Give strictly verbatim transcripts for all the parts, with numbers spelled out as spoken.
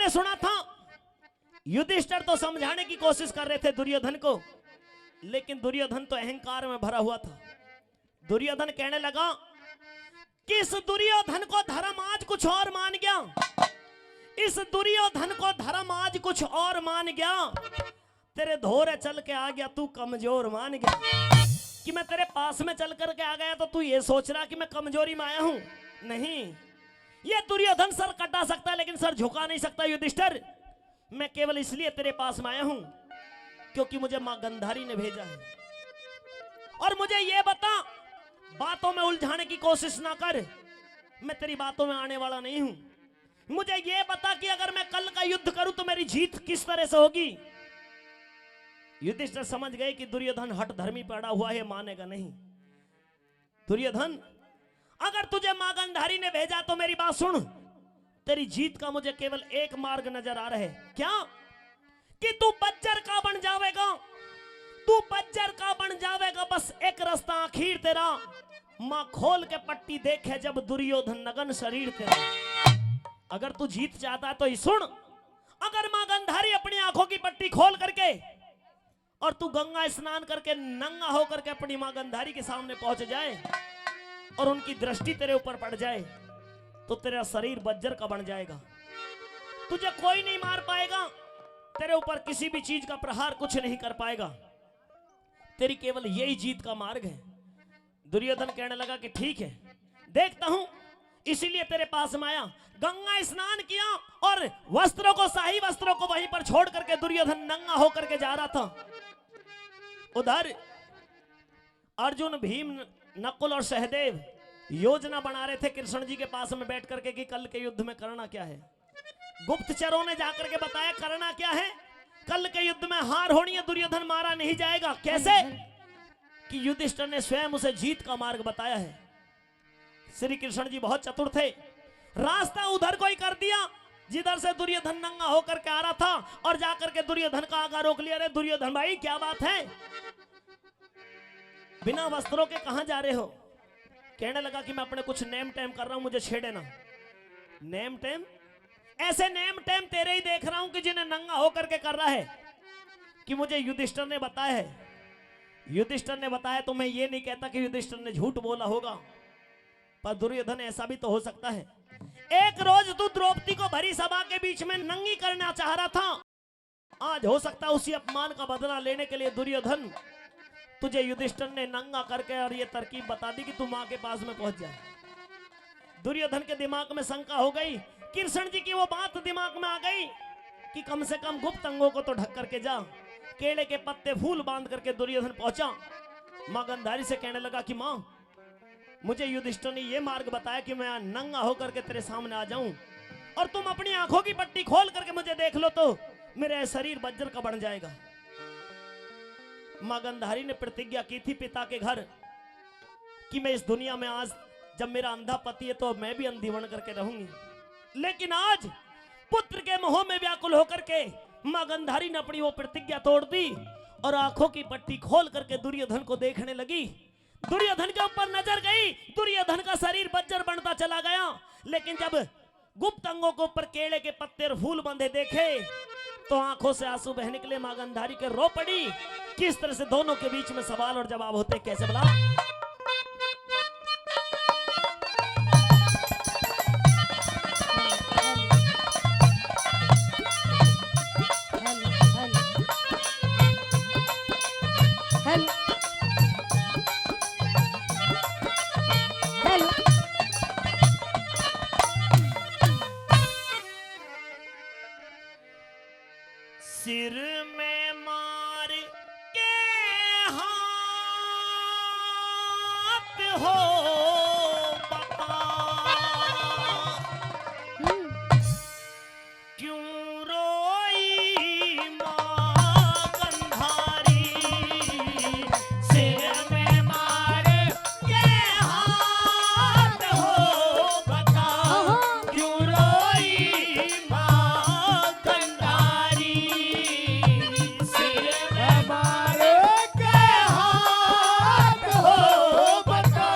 सुना था, युधिष्ठिर तो समझाने की कोशिश कर रहे थे दुर्योधन को, लेकिन दुर्योधन तो अहंकार में भरा हुआ था। दुर्योधन कहने लगा कि इस दुर्योधन को धर्म आज कुछ और मान गया, इस दुर्योधन को धर्म आज कुछ और मान गया। तेरे धोरे चल के आ गया, तू कमजोर मान गया। कि मैं तेरे पास में चल करके आ गया तो तू ये सोच रहा कि मैं कमजोरी में आया हूं? नहीं, ये दुर्योधन सर कटा सकता है लेकिन सर झुका नहीं सकता। युधिष्ठिर, मैं केवल इसलिए तेरे पास में आया हूं क्योंकि मुझे मां गंधारी ने भेजा है। और मुझे ये बता, बातों में उलझाने की कोशिश ना कर, मैं तेरी बातों में आने वाला नहीं हूं। मुझे ये बता कि अगर मैं कल का युद्ध करूं तो मेरी जीत किस तरह से होगी? युधिष्ठिर समझ गए कि दुर्योधन हठधर्मी पड़ा हुआ है, मानेगा नहीं। दुर्योधन, अगर तुझे मां गंधारी ने भेजा तो मेरी बात सुन, तेरी जीत का मुझे केवल एक मार्ग नजर आ रहा है। क्या? कि तू बज्जर का बन जावेगा, तू बज्जर का बन जावेगा। बस एक रास्ता आखिर तेरा, मां खोल के पट्टी देखे जब दुर्योधन नगन शरीर तेरा। अगर तू जीत चाहता है तो ही सुन, अगर मां गंधारी अपनी आंखों की पट्टी खोल करके और तू गंगा स्नान करके नंगा होकर के अपनी मां गंधारी के सामने पहुंच जाए और उनकी दृष्टि तेरे ऊपर पड़ जाए तो तेरा शरीर बज्जर का बन जाएगा। तुझे कोई नहीं मार पाएगा, तेरे ऊपर किसी भी चीज का प्रहार कुछ नहीं कर पाएगा। तेरी केवल यही जीत का मार्ग है। दुर्योधन कहने लगा कि ठीक है, देखता हूं, इसीलिए तेरे पास में आया। गंगा स्नान किया और वस्त्रों को, शाही वस्त्रों को वहीं पर छोड़ करके दुर्योधन नंगा होकर के जा रहा था। उधर अर्जुन, भीम, नकुल और सहदेव योजना बना रहे थे कृष्ण जी के पास में बैठ करके कि कल के युद्ध में करना क्या है। गुप्तचरों ने जाकर के बताया करना क्या है, कल के युद्ध में हार होनी है, दुर्योधन मारा नहीं जाएगा। कैसे? कि युधिष्ठिर ने स्वयं उसे जीत का मार्ग बताया है। श्री कृष्ण जी बहुत चतुर थे, रास्ता उधर को ही कर दिया जिधर से दुर्योधन नंगा होकर के आ रहा था और जाकर के दुर्योधन का आगा रोक लिया। अरे दुर्योधन भाई, क्या बात है, बिना वस्त्रों के कहां जा रहे हो? कहने लगा कि मैं अपने कुछ नेम टेम कर रहा हूं, मुझे छेड़े ना। नेम टेम? ऐसे नेम टेम तेरे ही देख रहा हूं कि जिन्हें नंगा होकर के कर रहा है, कि मुझे युधिष्ठिर ने बताया है। युधिष्ठिर ने बताया तो मैं ये नहीं कहता कि युधिष्ठिर ने झूठ बोला होगा, पर दुर्योधन, ऐसा भी तो हो सकता है। एक रोज तू द्रौपदी को भरी सभा के बीच में नंगी करना चाह रहा था, आज हो सकता है उसी अपमान का बदला लेने के लिए दुर्योधन तुझे युधिष्ठिर ने नंगा करके और ये तरकीब बता दी कि तू मां के पास में पहुंच जाए। दुर्योधन के दिमाग में शंका हो गई, कृष्ण जी की वो बात दिमाग में आ गई कि कम से कम गुप्त अंगों को तो ढक करके जा। केले के पत्ते फूल बांध करके दुर्योधन पहुंचा, मां गंधारी से कहने लगा कि मां, मुझे युधिष्ठिर ने यह मार्ग बताया कि मैं नंगा होकर के तेरे सामने आ जाऊं और तुम अपनी आंखों की पट्टी खोल करके मुझे देख लो तो मेरा शरीर बज्र का बन जाएगा। मां गंधारी ने प्रतिज्ञा की थी पिता के घर कि मैं इस दुनिया में आज, जब मेरा अंधा पति है तो मैं भी अंधी बन करके रहूंगी, लेकिन आज पुत्र के मोह में व्याकुल होकर के मां गंधारी ने अपनी वो प्रतिज्ञा तोड़ दी और आंखों की पट्टी खोल करके दुर्योधन को देखने लगी। दुर्योधन के ऊपर नजर गई, दुर्योधन का शरीर बज्र बनता चला गया। लेकिन जब गुप्त अंगों के ऊपर केले के पत्ते और फूल बंधे देखे तो आंखों से आंसू बह निकले। मां गंधारी के रो पड़ी। किस तरह से दोनों के बीच में सवाल और जवाब होते, कैसे बोला? Hello, hello. हेलो। हेलो। सिर में मार के हाथ हो बता। हम्म। क्यों रोई माँ गंधारी, सिर में मार के हाथ हो बता। क्यों रोई माँ गंधारी, सिर में मार के हाथ हो बता।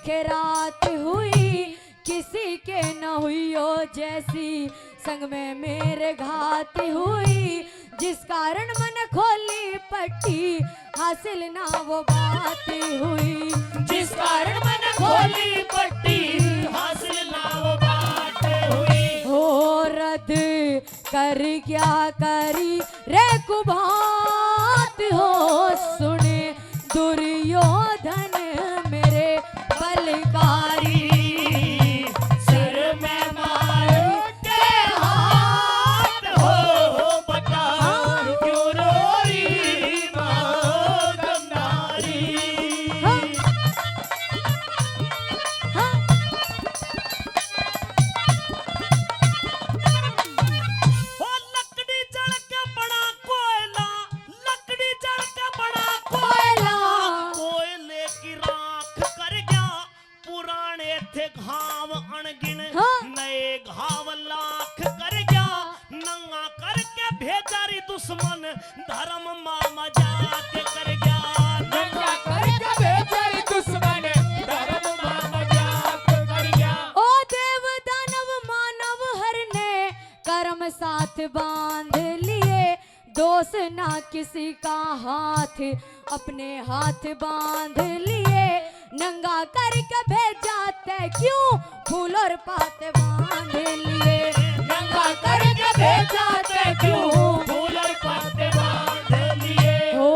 के रात हुई, किसी के न हुई ओ जैसी, संग में मेरे घात हुई, जिस कारण मन खोली पट्टी, हासिल ना वो बात हुई। जिस कारण मन खोली पट्टी, हासिल ना वो बात हुई। हो रद्द कर क्या करी रे कुभात हो, सुने दुर्योधन मेरे बलकारी। सिर में मार के हाथ हो, बता क्यों रोई माँ गंधारी। हाँ। हाँ। ओ लकड़ी जल के बड़ा कोयला, लकड़ी जल के बड़ा कोयला। कोयला। कोयले की राख कर गया, पुराने थे घाव अनगिन, हाँ। नए घाव लाख कर गया। नंगा करके भेजा री दुश्मन, धर्म माँ मजाक कर गया। नंगा करके भेजा री दुश्मन, धर्म माँ मजाक कर गया। ओ देव दानव मानव हर ने, कर्म साथ बांध लिए, दोष ना किसी का हाथ, अपने हाथ बांध लिए। नंगा करके भेजा तै क्यों, फूल और पत्ते बांध लिए। नंगा करके भेजा तै क्यों, फूल और पत्ते बांध लिए। हो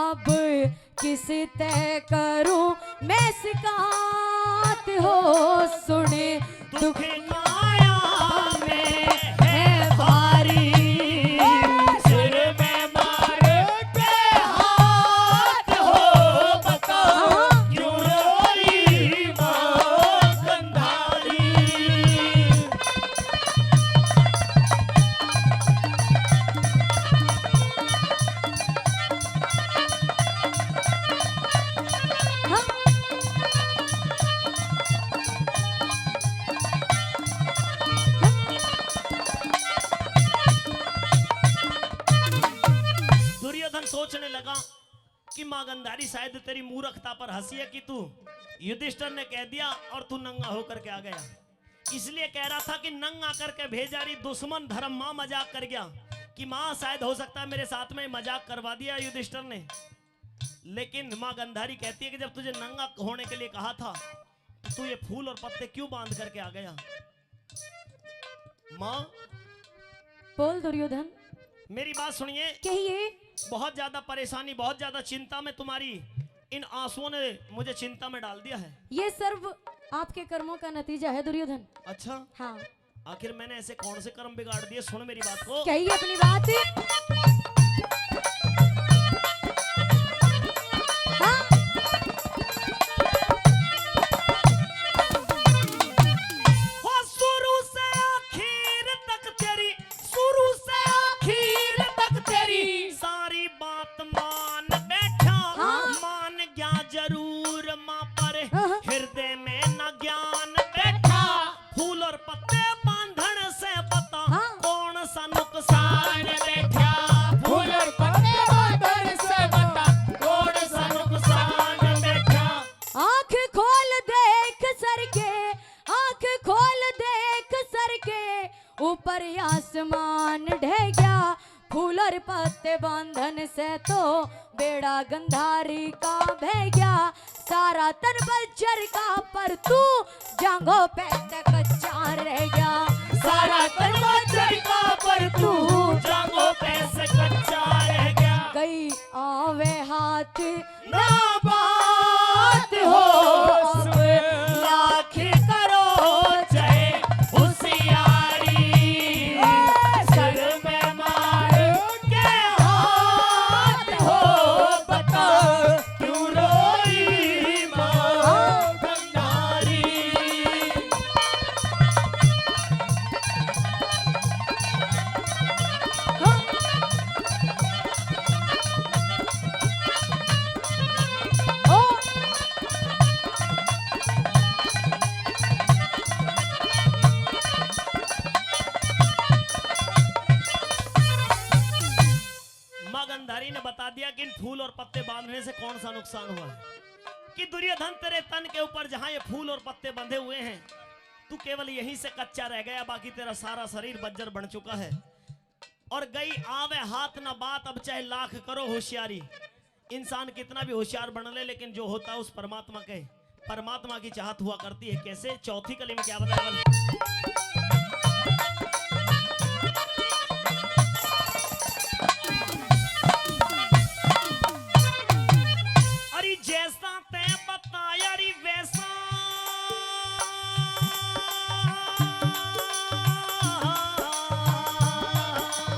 अब किस तै करूं मैं शिकायत हो, सुने दुख काया में है भारी। सिर में मार के हाथ हो, बता क्यों रोई माँ गंधारी। दुर्योधन सोचने लगा कि माँ गंधारी शायद तेरी मूर्खता पर हंसी है कि तू, युधिष्ठिर ने कह दिया और तू नंगा होकर के आ गया। इसलिए कह रहा था कि नंगा करके भेजा री दुश्मन, धर्म माँ मजाक कर गया कि माँ शायद हो सकता है मेरे साथ में मजाक करवा दिया युधिष्ठिर ने। लेकिन माँ गंधारी कहती है कि जब तुझे नंगा होने के लिए कहा था तो तू ये फूल और पत्ते क्यों बांध करके आ गया? माँ, बोल दुर्योधन। मेरी बात सुनिए। कहिए। बहुत ज्यादा परेशानी, बहुत ज्यादा चिंता में तुम्हारी इन आंसुओं ने मुझे चिंता में डाल दिया है। ये सर्व आपके कर्मों का नतीजा है दुर्योधन। अच्छा। हाँ। आखिर मैंने ऐसे कौन से कर्म बिगाड़ दिए? सुन मेरी बात को। कहिए अपनी बात। हाँ। हो शुरू से आखिर तक तेरी, शुरू से आखिर तक तेरी सारी बात मान बैठा। हाँ। मान गया जरूर माँ पर, हाँ। हृदय में न ज्ञान बैठा। फूल और पत्ते बांधण से बता, हाँ। कौन सा नुकसान बैठा? फूल और पत्ते बांधण से बता, कौन सा नुकसान बैठा? आंख खोल देख सर के, आंख खोल देख सर के, ऊपर आसमान ढह गया। फूल और पत्ते बांधन से तो बेड़ा गंधारी का बह गया। सारा तन बज्जर का पर तू जांघों पे से कच्चा रह गया। सारा तन बज्जर का पर तू जांघों पे से कच्चा रह गया। गई आवे हाथ ना बात हो, सब लाख करो चाहे होशियारी। सर में मार के हाथ हो, बता क्यों रोई माँ गंधारी। माँ गंधारी ने बता दिया कि इन फूल और पत्ते बांधने से कौन सा नुकसान हुआ है। कि दुर्योधन, तेरे तन के ऊपर जहां ये फूल और पत्ते बंधे हुए हैं, तू केवल यहीं से कच्चा रह गया, बाकी तेरा सारा शरीर बज्जर बन चुका है। और गई आवे हाथ ना बात, अब चाहे लाख करो होशियारी। इंसान कितना भी होशियार बन ले, लेकिन जो होता है उस परमात्मा के, परमात्मा की चाहत हुआ करती है। कैसे? चौथी कली में क्या बताया बल? अरे जैसा तै बताया री वैसा,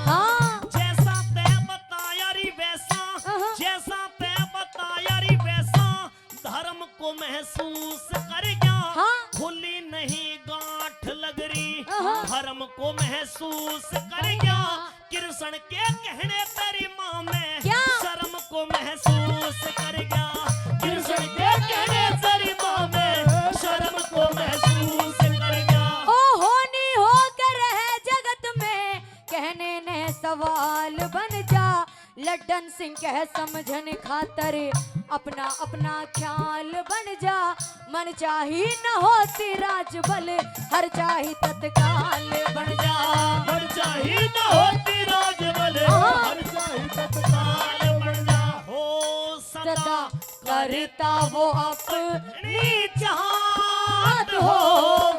हाँ। जैसा तै बताया री वैसा, हाँ। जैसा तै बताया री वैसा, धर्म को महसूस कर गया। हाँ। खुली नहीं गांठ लग रही, हाँ। धर्म को महसूस कर गया। कृष्ण के कहने तेरी माँ में क्या? शर्म को महसूस कर गया। कृष्ण के कहने तेरी माँ में शर्म को महसूस कर गया। ओ होनी होकर है जगत में, कहने ने सवाल बन जा। लड्डन सिंह कह समझन खातर अपना अपना ख्याल बन जा। मन चाही न होती राजबल, हर चाही तत्काल बन जा। मन चाही न होती राजबल, हाँ। हर चाही तत्काल बन जा। हो सदा सदा करता वो अपनी चाहत हो।